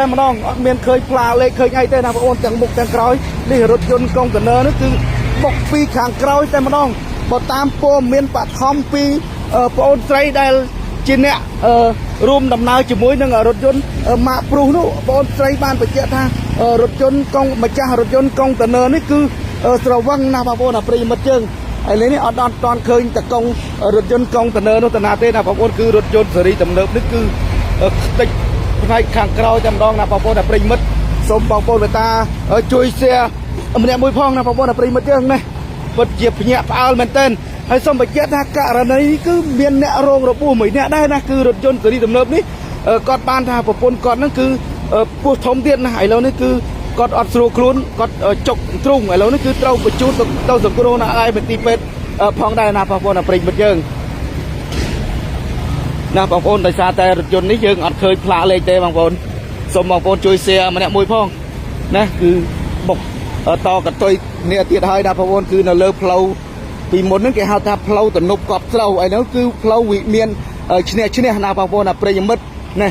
តែម្ដងអត់មានឃើញផ្លាលេខឃើញអីទេណាបងប្អូនទាំងមុខទាំងក្រោយនេះរថយន្តកុងតឺន័រនេះគឺបុកពីខាងក្រោយតែម្ដងបើតាមព័ត៌មានបឋមពីបងអូនស្រីដែលជាអ្នករួមដំណើរជាមួយនឹងរថយន្តម៉ាកព្រុសនោះបងអូនស្រីបានបញ្ជាក់ថារថយន្តកុងម្ចាស់រថយន្តកុងតឺន័រនេះគឺស្រវឹងណាស់បងប្អូនអាប្រិយមិត្តយើងឥឡូវនេះអត់ដល់តាន់ឃើញតកុងរថយន្តកុងតឺន័រនោះតាណាទេណាបងប្អូនគឺរថយន្តសេរីទំនើបនេះគឺខ្ទេច ផ្នែកខាងក្រោយតែម្ដងណាបងប្អូនដែលប្រិយមិត្តសូមបងប្អូនមេត្តាជួយ share ម្នាក់មួយផងណាបងប្អូនដែលប្រិយមិត្តយើងណាពិតជាភ្ញាក់ផ្អើលមែនទែនហើយសូមបញ្ជាក់ថាករណីនេះគឺមានអ្នករងរបួសមួយអ្នកដែរណាគឺរថយន្តសេរីទំនើបនេះគាត់បានថាប្រពន្ធគាត់ហ្នឹងគឺពោះធំទៀតណាឥឡូវនេះគឺគាត់អត់ស្រួលខ្លួនគាត់ចុកទ្រូងឥឡូវនេះគឺត្រូវបញ្ជូនទៅសង្គ្រោះនៅឯមន្ទីរពេទ្យផងដែរណាបងប្អូនដែលប្រិយមិត្តយើង ណាបងប្អូនដោយសារតែរថយន្តនេះយើងអត់ឃើញផ្លាកលេខទេបងប្អូនសូមបងប្អូនជួយ share ម្នាក់មួយផងណាគឺបុកតកតុយនេះទៀតហើយណាបងប្អូនគឺនៅលើផ្លូវពីមុនហ្នឹងគេហៅថាផ្លូវទំនប់កប់ស្រូវឥឡូវគឺផ្លូវវិមានឈ្នះឈ្នះណាបងប្អូនណាប្រិយមិត្តណា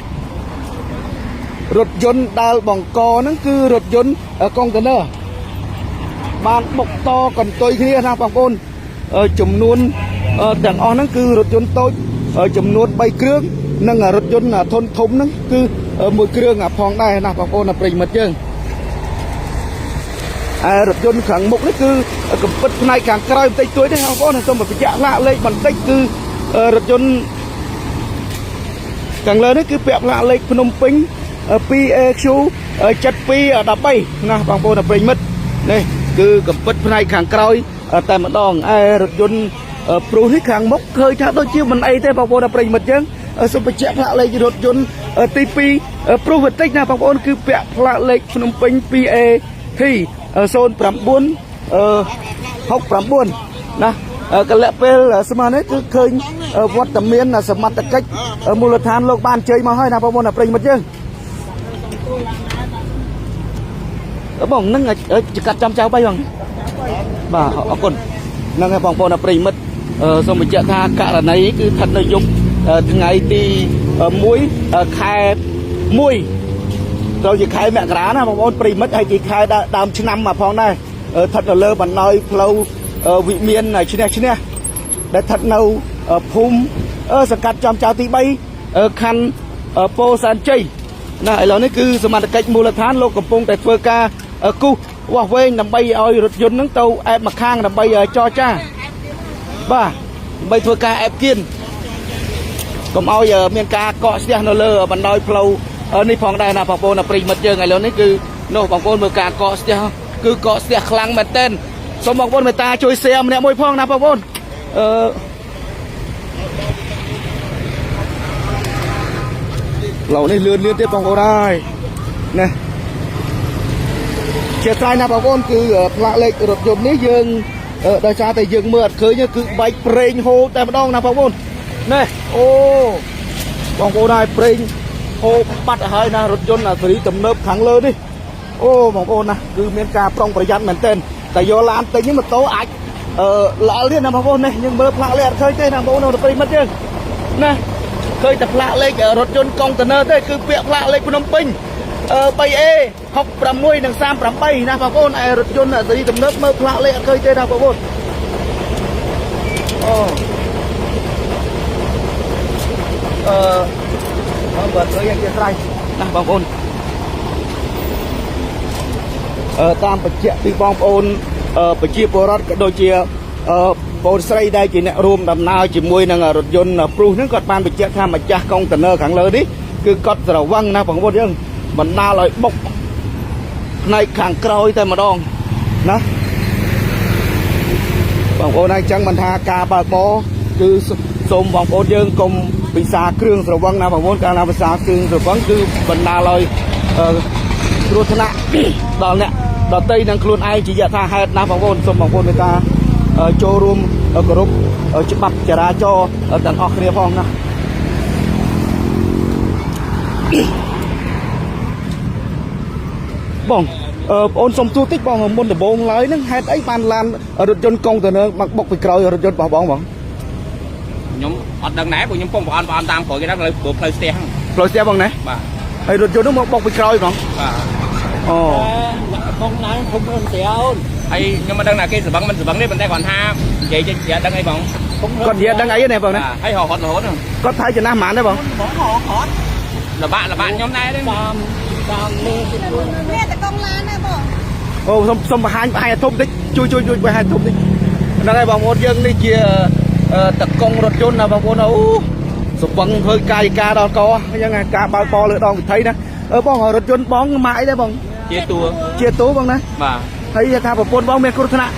រថយន្តដែលបង្កហ្នឹងគឺរថយន្តកុងតឺន័របានបុកតកន្ទុយគ្នាណាបងប្អូនចំនួនទាំងអស់ហ្នឹងគឺរថយន្តតូច ចំនួន3គ្រឿងនិងរថយន្តធុនធំហ្នឹងគឺមួយគ្រឿងផងដែរណាបងប្អូនប្រិយមិត្តយើងហើយរថយន្តខាងមុខនេះគឺកំពិតផ្នែកខាងក្រោយបន្តិចតួចទេបងប្អូនសូមបញ្ជាក់ផ្លាកលេខបន្តិចគឺរថយន្តខាងលើនេះគឺពាក់ផ្លាកលេខភ្នំពេញ 2AQ 7213ណាបងប្អូនប្រិយមិត្តនេះគឺកំពិតផ្នែកខាងក្រោយតែម្ដងឯរថយន្តព្រុសនេះខាងមុខឃើញថាដូចជាមិនអីទេបងប្អូនប្រិយមិត្តយើងសូមបញ្ជាក់ផ្លាកលេខរថយន្តទី2ព្រុសបន្តិចណាបងប្អូនគឺពាក់ផ្លាកលេខភ្នំពេញ 2AT 09 69ណាកលៈពេលស្មាននេះគឺឃើញវត្តមានសមត្ថកិច្ចមូលដ្ឋានលោកបានអញ្ជើញមកហើយណាបងប្អូនប្រិយមិត្តយើងបងនឹងកាត់ចាំចៅបីបងបាទអរគុណហ្នឹងហើយបងប្អូនប្រិយមិត្តសូមបញ្ជាក់ថាករណីគឺស្ថិតនៅយប់ថ្ងៃទី1ខែ1ត្រូវជាខែមករាណាបងប្អូនប្រិយមិត្តហើយជាខែដើមឆ្នាំមកផងដែរស្ថិតនៅលើបណ្ដោយផ្លូវវិមានឈ្នះឈ្នះដែលស្ថិតនៅភូមិសង្កាត់ចំចៅទី3ខណ្ឌពោធិ៍សែនជ័យណាឥឡូវនេះគឺសមត្ថកិច្ចមូលដ្ឋានលោកកំពុងតែធ្វើការគូសវាស់វែងដើម្បីឲ្យរថយន្តនឹងទៅអែបមកខាងដើម្បីចរចាបាទដើម្បីធ្វើការអែបគៀនកុំឲ្យមានការកកស្ទះនៅលើបណ្ដោយផ្លូវនេះផងដែរណាបងប្អូនប្រិយមិត្តយើងឥឡូវនេះគឺនោះបងប្អូនមើលការកកស្ទះគឺកកស្ទះខ្លាំងមែនទែនសូមបងប្អូនមេត្តាជួយ share ម្នាក់មួយផងណាបងប្អូនអឺផ្លូវនេះលឿនលឿនទៀតបងប្អូនហើយណាជាស្រ័យណាបងប្អូនគឺផ្លាកលេខរថយន្តនេះយើងដោយសារតែយើងមើលអត់ឃើញគឺបែកប្រេងហូរតែម្ដងណាបងប្អូននេះអូបងប្អូនហើយប្រេងហូរបាត់ហើយណារថយន្តសេរីទំនើបខាងលើនេះអូបងប្អូនណាគឺមានការប្រុងប្រយ័ត្នមែនទែនតែយកឡានទិញម៉ូតូអាចអឺល្អទៀតណាបងប្អូននេះយើងមើលផ្លាកលេខអត់ឃើញទេណាបងប្អូននៅប្រិយមិត្តយើងណាឃើញតែផ្លាកលេខរថយន្តកុងតឺន័រទេគឺពាក្យផ្លាកលេខភ្នំពេញ 3A 66និង38ណាបងប្អូនឯរថយន្តសេរីទំនើបមើលផ្លាកលេខអត់ឃើញទេណាបងប្អូនអូអឺបើឃើញជាស្រ័យណាបងប្អូនអឺតាមបញ្ជាក់ពីបងប្អូនប្រជាពលរដ្ឋក៏ដូចជាអឺបងស្រីដែលជាអ្នករួមដំណើរជាមួយនឹងរថយន្តព្រុសហ្នឹងគាត់បានបញ្ជាក់ថាម្ចាស់កុងតឺន័រខាងលើនេះគឺគាត់ស្រវឹងណាបងប្អូនយើងបណ្ដាលឲ្យបុកផ្នែកខាងក្រោយតែម្ដងណាបងប្អូនហើយអញ្ចឹងមិនថាការបើកបរគឺសូមបងប្អូនយើងកុំពិសាគ្រឿងស្រវឹងណាបងប្អូនកាលណាពិសាគ្រឿងស្រវឹងគឺបណ្ដាលឲ្យគ្រោះថ្នាក់ដល់អ្នកដតីនិងខ្លួនឯងជាយថាហេតុណាបងប្អូនសូមបងប្អូនមេត្តាចូលរួមគោរពច្បាប់ចរាចរណ៍ទាំងអស់គ្នាផងណាបងអឺបងអូនសុំទូតិចបងមុនដំបូងឡើយហ្នឹងហេតុអីបានឡានរថយន្តកុងតឺន័រមកបុកពីក្រោយរថយន្តរបស់បងបង ខ្ញុំអត់ដឹងដែរព្រោះខ្ញុំពងប្រអន់ប្រអន់តាមក្រោយគេដែរផ្លូវព្រោះផ្លូវស្ទះហ្នឹង ផ្លូវស្ទះបងណា បាទ។ ហើយរថយន្តនោះមកបុកពីក្រោយហ្មង បាទ អូ កងឡានធំអូនស្រាអូន ហើយខ្ញុំមិនដឹងថាគេស្បឹងមិនស្បឹងទេប៉ុន្តែគាត់ថានិយាយចេញដឹងអីបង គាត់និយាយដឹងអីទេបងណា បាទហើយរត់រហូតហ្នឹង គាត់ថៃចំណាស់ប៉ុន្មានទេបង បងហោហត់ លបាក់លបាក់ខ្ញុំដែរទេ តាមតាមលើទីខ្លួន នេះតកងឡានណាបង អូសុំសុំបង្ហាញបង្ហាញឲ្យធំតិចជួយជួយជួយបង្ហាញធំតិចហ្នឹងហើយបងប្អូនយើងនេះជាតកងរថយន្តណាបងប្អូនអូសពឹងធ្វើកាយការដល់កអញ្ចឹងការបើកបលើដងវិថីណាអឺបងរថយន្តបងម៉ាក់អីដែរបង ជាតួ ជាទូបងណា បាទ ហើយថាប្រពន្ធបងមានគ្រោះថ្នាក់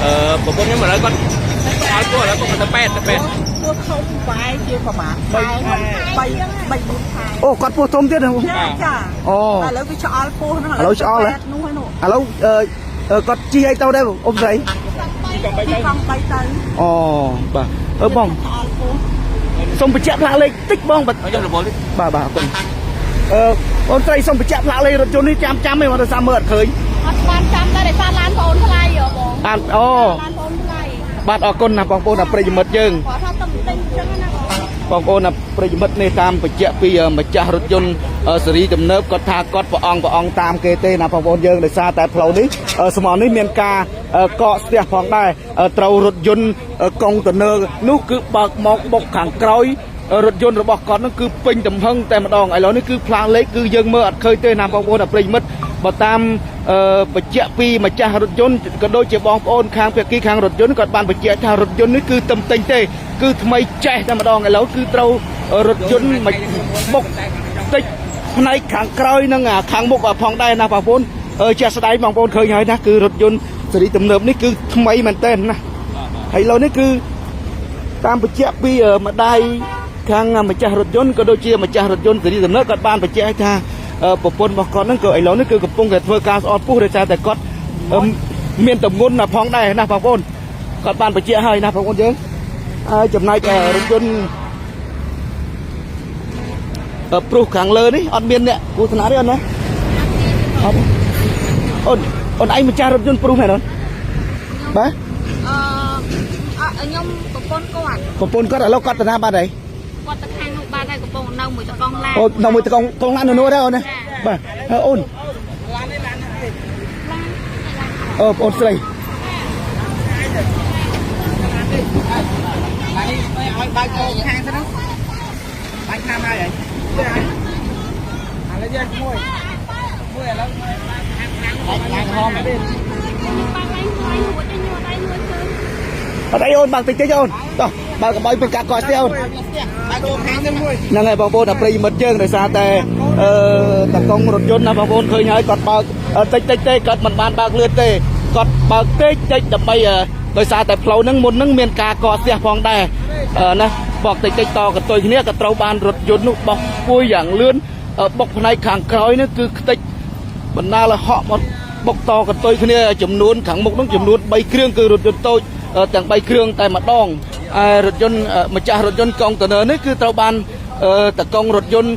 អឺប្រពន្ធខ្ញុំឥឡូវគាត់ឲ្យពួកឥឡូវគាត់ទៅពេទ្យទៅពេទ្យ ពោះធំបែជាប្រហែលខែ3 3 4ខែ អូគាត់ពោះធំទៀតហ៎ ចាចា អូ ឥឡូវវាឆ្អល់ពោះហ្នឹង ឥឡូវឆ្អល់ហ៎ នោះហើយនោះ ឥឡូវអឺគាត់ជិះអីទៅដែរអ៊ំស្រី ពីកង់3ទៅ អូបាទអឺបង ឆ្អល់ពោះ សូមបញ្ជាក់ផ្លាកលេខតិចបងបាទ ខ្ញុំរវល់ទេ បាទបាទអរគុណអឺបងស្រីសូមបញ្ជាក់ផ្លាកលេខរថយន្តនេះចាំចាំឯងមកដោយសារមើលអត់ឃើញ អត់បានចាំដែរដោយសារឡានបងអូនថ្លៃហ៎បង អានអូ ឡានបងអូនថ្លៃ បាទអរគុណណាស់បងប្អូនណាប្រិយមិត្តយើង គាត់ថាតំទិញអញ្ចឹងណាបង បងប្អូនណាប្រិយមិត្តនេះតាមបញ្ជាក់ពីម្ចាស់រថយន្តស៊េរីទំនើបគាត់ថាគាត់ព្រះអង្គព្រះអង្គតាមគេទេណាបងប្អូនយើងដោយសារតែផ្លូវនេះស្មោនេះមានការកកស្ទះផងដែរត្រូវរថយន្តកុងតឺន័រនោះគឺបើកមកបុកខាងក្រោយរថយន្តរបស់គាត់នោះគឺពេញទំហឹងតែម្ដងឥឡូវនេះគឺផ្លាកលេខគឺយើងមើលអត់ឃើញទេណាបងប្អូនណាប្រិយមិត្តបើតាមបញ្ជាក់ពីម្ចាស់រថយន្តក៏ដូចជាបងប្អូនខាងភាគីខាងរថយន្តគាត់បានបញ្ជាក់ថារថយន្តនេះគឺទំទិញទេគឺថ្មីចេះតែម្ដងឥឡូវគឺត្រូវរថយន្តមកបុកតិចផ្នែកខាងក្រោយនិងខាងមុខផងដែរណាបងប្អូនជាក់ស្ដែងបងប្អូនឃើញហើយណាគឺរថយន្តស៊េរីទំនើបនេះគឺថ្មីមែនទែនណាហើយឥឡូវនេះគឺតាមបញ្ជាក់ពីម្ដាយខាងម្ចាស់រថយន្តក៏ដូចជាម្ចាស់រថយន្តស៊េរីទំនើបគាត់បានបញ្ជាក់ឲ្យថាប្រពន្ធរបស់គាត់ហ្នឹងក៏ឥឡូវនេះគឺកំពុងតែធ្វើការស្អត់ពុះដោយសារតែគាត់មានទម្ងន់ផងដែរណាបងប្អូនគាត់បានបញ្ជាក់ហើយណាបងប្អូនយើងហើយចំណែករថយន្តព្រុសខាងលើនេះអត់មានអ្នកគ្រោះថ្នាក់ទេអូនណាអត់អូនអូនឯងម្ចាស់រថយន្តព្រុសមែនអូនបាទ អឺខ្ញុំប្រពន្ធគាត់ ប្រពន្ធគាត់ឥឡូវគាត់ទៅណាបាត់ហើយ គាត់ទៅខាងនោះបានហើយកំពុងនៅមួយតកងឡាន អូនៅមួយកងកងឡាននៅនោះដែរអូនណាបាទហើយអូនអូអូនស្រី ឲ្យបើកកងខាងទៅហ្នឹងបាញ់ឆ្នាំហើយហីឥឡូវយើងមួយមួយឥឡូវឡើងហមទេ បានឡើងមួយរួចញួរដៃញួរជើង អត់អីអូនបើកតិចតិចអូនតោះបើកកំបីពេលកាកកស្ទះអូន បើកចូលខាងទៅមួយ ហ្នឹងហើយបងប្អូនដល់ប្រិយមិត្តយើងដោយសារតែអឺតកងរថយន្តណាបងប្អូនឃើញហើយគាត់បើកតិចតិចទេគាត់មិនបានបើកលឿនទេគាត់បើកតិចតិចដើម្បីដោយសារតែផ្លូវហ្នឹងមុនហ្នឹងមានការកកស្ទះផងដែរណាបកតិចតិចតកតុយគ្នាក៏ត្រូវបានរថយន្តនោះបោះពួយយ៉ាងលឿនបុកផ្នែកខាងក្រោយនោះគឺខ្ទេចបណ្ដាលឲ្យហក់មកបុកតកន្ទុយគ្នាចំនួនខាងមុខនោះចំនួន3គ្រឿងគឺរថយន្តតូចទាំង3គ្រឿងតែម្ដងឯរថយន្តម្ចាស់រថយន្តកុងតឺន័រនេះគឺត្រូវបានតកងរថយន្ត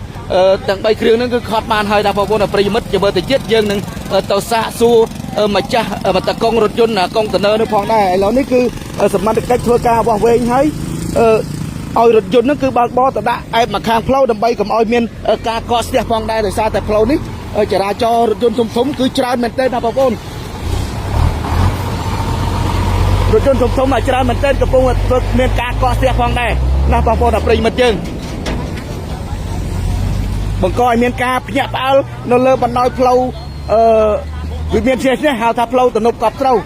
ទាំង3គ្រឿងហ្នឹងគឺខត់បានហើយដល់បងប្អូនប្រិយមិត្តជាមើលទៅទៀតយើងនឹងទៅសាកសួរម្ចាស់តកងរថយន្តកុងតឺន័រនេះផងដែរឥឡូវនេះគឺសមត្ថកិច្ចធ្វើការវាស់វែងហើយឲ្យរថយន្តហ្នឹងគឺបើកបរទៅដាក់អែបមកខាងផ្លូវដើម្បីកុំឲ្យមានការកកស្ទះផងដែរដោយសារតែផ្លូវនេះចរាចរណ៍រថយន្តធំៗគឺច្រើនមែនទែនណាបងប្អូនរថយន្តធំៗច្រើនមែនទែនកំពុងធ្វើមានការកកស្ទះផងដែរណាបងប្អូនប្រិយមិត្តយើងបង្កឲ្យមានការភ្ញាក់ផ្អើលនៅលើបណ្ដោយផ្លូវអឺវិមានឈ្នះឈ្នះហៅថាផ្លូវទំនប់កប់ត្រូវ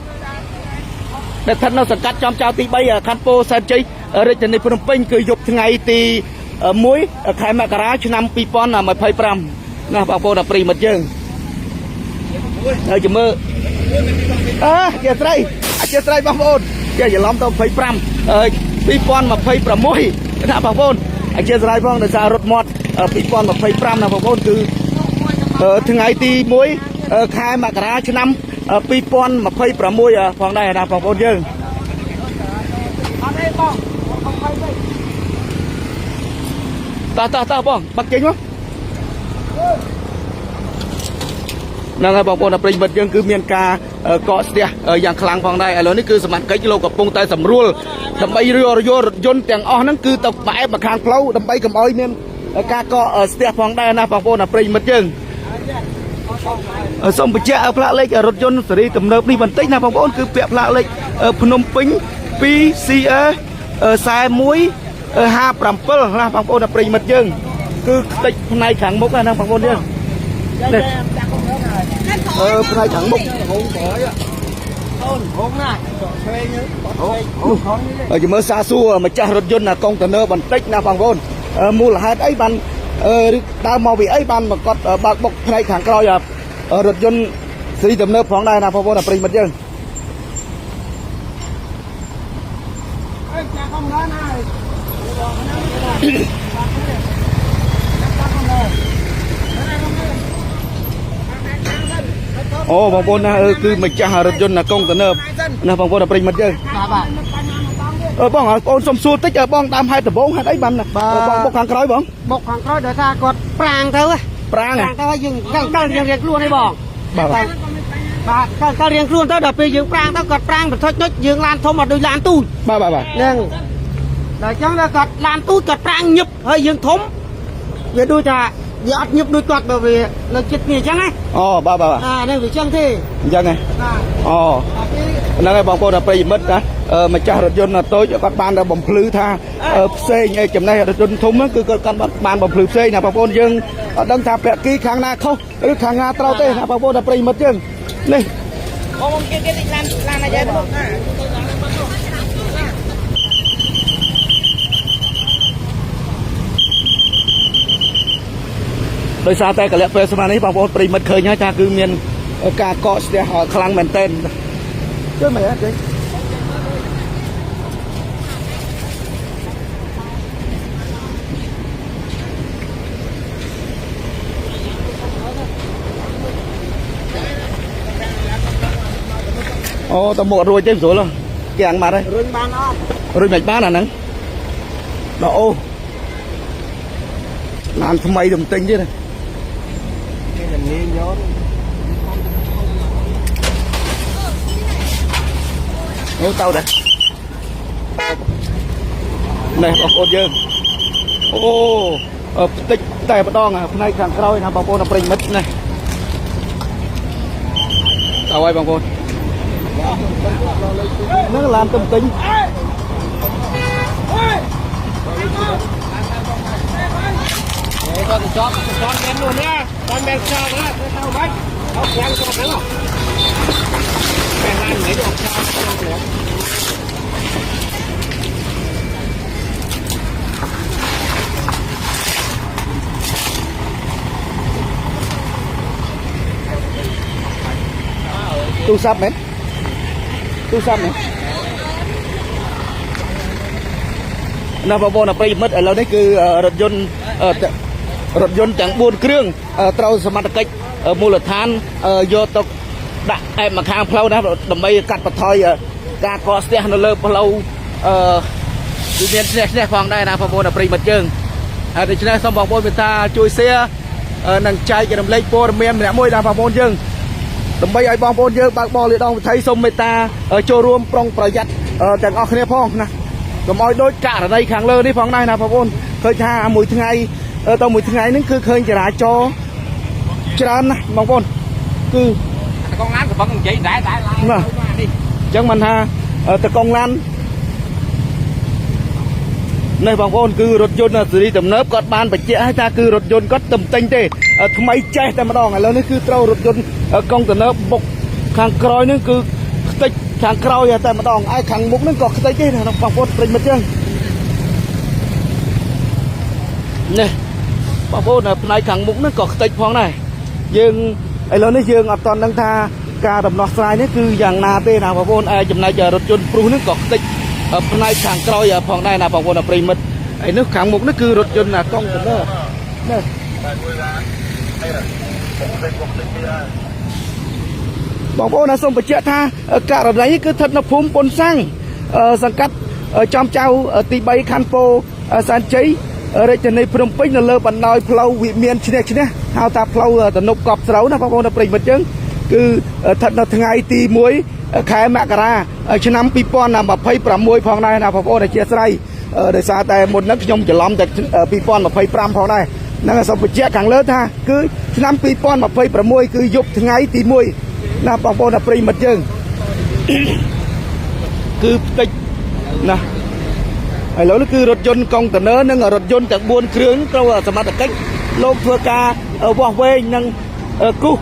ដែលស្ថិតនៅសង្កាត់ចំចៅទី3ខណ្ឌពោធិ៍សែនជ័យរាជធានីភ្នំពេញគឺយប់ថ្ងៃទី1ខែមករាឆ្នាំ2025ណាបងប្អូនប្រិយមិត្តយើងហើយជំរឿអើជាស្រីអជាស្រីបងប្អូនជាច្រឡំទៅ25អើ2026ណាបងប្អូនអជាស្រ័យផងដោយសាររត់មាត់2025ណាបងប្អូនគឺថ្ងៃទី1ខែមករាឆ្នាំ2026ផងដែរណាបងប្អូនយើង អត់អីបងកុំភ័យទេ តោះតោះតោះបងបាក់ចេញមកហ្នឹងហើយបងប្អូនប្រិយមិត្តយើងគឺមានការកកស្ទះយ៉ាងខ្លាំងផងដែរឥឡូវនេះគឺសមត្ថកិច្ចលោកកំពុងតែសម្រួលដើម្បីរយរថយន្តទាំងអស់ហ្នឹងគឺទៅបែបមកខាងផ្លូវដើម្បីកុំឲ្យមាន ការកកស្ទះផងដែរណាបងប្អូនណាប្រិយមិត្តយើងសូមបញ្ជាក់ផ្លាកលេខរថយន្តស៊េរីទំនើបនេះបន្តិចណាបងប្អូនគឺពាក់ផ្លាកលេខភ្នំពេញ 2CA 41 57ណាបងប្អូនណាប្រិយមិត្តយើងគឺខ្ទេចផ្នែកខាងមុខណាបងប្អូនយើងនេះអឺផ្នែកខាងមុខ អូនហងណាឆ្វេង នោះយមើលសាសួរម្ចាស់រថយន្តណាកុងតឺន័របន្តិចណាបងប្អូនមូលហេតុអីបានឬដើមមកពីអីបានមកគាត់បើកបុកផ្នែកខាងក្រោយរថយន្តស៊េរីទំនើបផងដែរណាបងប្អូនណាប្រិយមិត្តយើង អើចាកុំណាណា អូបងប្អូនណាគឺម្ចាស់រថយន្តណាកុងតឺន័រណាបងប្អូនណាប្រិយមិត្តយើង បាទបាទ អឺបងបងអូនសុំសួរតិចបងដើមហេតុដំបងហេតុអីបានបងបុកខាងក្រោយបង បុកខាងក្រោយដោយសារគាត់ប្រាងទៅ ប្រាង ប្រាងទៅយើងកិលកិលយើងរៀងខ្លួនឯងបង បាទ បាទកិលកិលរៀងខ្លួនទៅដល់ពេលយើងប្រាងទៅគាត់ប្រាងបន្ថុចនុចយើងឡានធំអត់ដូចឡានទូច បាទបាទបាទ ហ្នឹងដល់អញ្ចឹងដល់គាត់ឡានទូចគាត់ប្រាងញឹបហើយយើងធំវាដូចថាវាអត់ញឹបដូចគាត់បើវានៅចិត្តគ្នាអញ្ចឹងណា អូបាទបាទ អាហ្នឹងវាអញ្ចឹងទេ អញ្ចឹងហ៎ បាទ អូ ដល់ពេល ហ្នឹងហើយបងប្អូនប្រិយមិត្តណាម្ចាស់រថយន្តតូចគាត់បានបំភ្លឺថាផ្សេងឯចំណេះរថយន្តធំហ្នឹងគឺគាត់បានបំភ្លឺផ្សេងណាបងប្អូនយើងអត់ដឹងថាពាក់គីខាងណាខុសឬខាងណាត្រូវទេណាបងប្អូនប្រិយមិត្តយើងនេះ បងគេគេឡានឡានអីបង ដោយសារតែកលៈពេលស្មាននេះបងប្អូនប្រិយមិត្តឃើញហើយថាគឺមានការកកស្ទះខ្លាំងមែនទែនជួយមើលជួយអូតមករួចទេស្រួលគេអាំងបាត់ហើយ រុញបានអត់ រួចមិនបានអាហ្នឹងដល់អូឡានថ្មីទៅទិញទៀត មានតែនាងយក អូទៅដែរនេះបងប្អូនយើងអូផ្ទិចតែម្ដងផ្នែកខាងក្រោយណាបងប្អូនប្រិមិត្តនេះទៅហើយបងប្អូនហ្នឹងឡានទៅទិញ គាត់ទៅជាប់ជាប់មែននោះណាគាត់មែនខ្យល់ណាទៅបាច់អត់ខាងគាត់ហ្នឹងតែឡានមិនអត់ខ្យល់ហ្នឹង ទូរស័ព្ទមែនទូរស័ព្ទមែនណាបងប្អូនប្រិយមិត្តឥឡូវនេះគឺរថយន្តរថយន្តទាំង4គ្រឿងត្រូវសមត្ថកិច្ចមូលដ្ឋានយកទៅដាក់អែបមកខាងផ្លូវណាដើម្បីកាត់បន្ថយការកកស្ទះនៅលើផ្លូវអឺគឺមានស្ទះស្ទះផងដែរណាបងប្អូនប្រិយមិត្តយើងហើយដូច្នេះសូមបងប្អូនមេត្តាជួយ share និងចែករំលែកព័ត៌មានម្នាក់មួយដល់បងប្អូនយើង ដើម្បីឲ្យបងប្អូនយើងបើកបរលាដងវិថីសូមមេត្តាចូលរួមប្រុងប្រយ័ត្នទាំងអស់គ្នាផងណាកុំឲ្យដូចករណីខាងលើនេះផងដែរណាបងប្អូនឃើញថាមួយថ្ងៃទៅមួយថ្ងៃហ្នឹងគឺឃើញចរាចរណ៍ច្រើនណាស់បងប្អូនគឺ តកងឡានកំពុងនិយាយដែរដែរឡាន ណា នេះ អញ្ចឹងមិនថាតកងឡាននេះបងប្អូនគឺរថយន្តស៊េរីទំនើបគាត់បានបញ្ជាក់ឲ្យថាគឺរថយន្តគាត់ទំទិញទេថ្មីចេះតែម្ដងឥឡូវនេះគឺត្រូវរថយន្តកុងតឺន័របុកខាងក្រោយនេះគឺខ្ទេចខាងក្រោយតែម្ដងឯខាងមុខនេះក៏ខ្ទេចទេណាបងប្អូនប្រិយមិត្តយើងនេះបងប្អូនផ្នែកខាងមុខនេះក៏ខ្ទេចផងដែរយើងឥឡូវនេះយើងអត់ទាន់ដឹងថាការដំណោះស្រាយនេះគឺយ៉ាងណាទេណាបងប្អូនឯចំណែករថយន្តព្រុសនេះក៏ខ្ទេចផ្នែកខាងក្រោយផងដែរណាបងប្អូនប្រិយមិត្តឯនោះខាងមុខនេះគឺរថយន្តកុងតឺន័រនេះ បងប្អូនណាសូមបញ្ជាក់ថាករណីនេះគឺស្ថិតនៅភូមិពុនសាំងសង្កាត់ចំចៅទី3ខណ្ឌពោធិ៍សែនជ័យរាជធានីភ្នំពេញនៅលើបណ្ដោយផ្លូវវិមានឈ្នះឈ្នះហៅថាផ្លូវទំនប់កប់ស្រូវណាបងប្អូនណាប្រិយមិត្តយើងគឺស្ថិតនៅថ្ងៃទី1ខែមករាឆ្នាំ2026ផងដែរណាបងប្អូនអធិស្ឋាន ដោយសារតែមុនហ្នឹងខ្ញុំច្រឡំតែ2025ផងដែរហ្នឹងហើយសូមបញ្ជាក់ខាងលើថាគឺឆ្នាំ2026គឺយប់ថ្ងៃទី1ណាបងប្អូនប្រិយមិត្តយើង គឺផ្ទិចណាឥឡូវនេះគឺរថយន្តកុងតឺន័រនិងរថយន្តទាំង4គ្រឿងត្រូវសមត្ថកិច្ចលោកធ្វើការវាស់វែងនិងគូស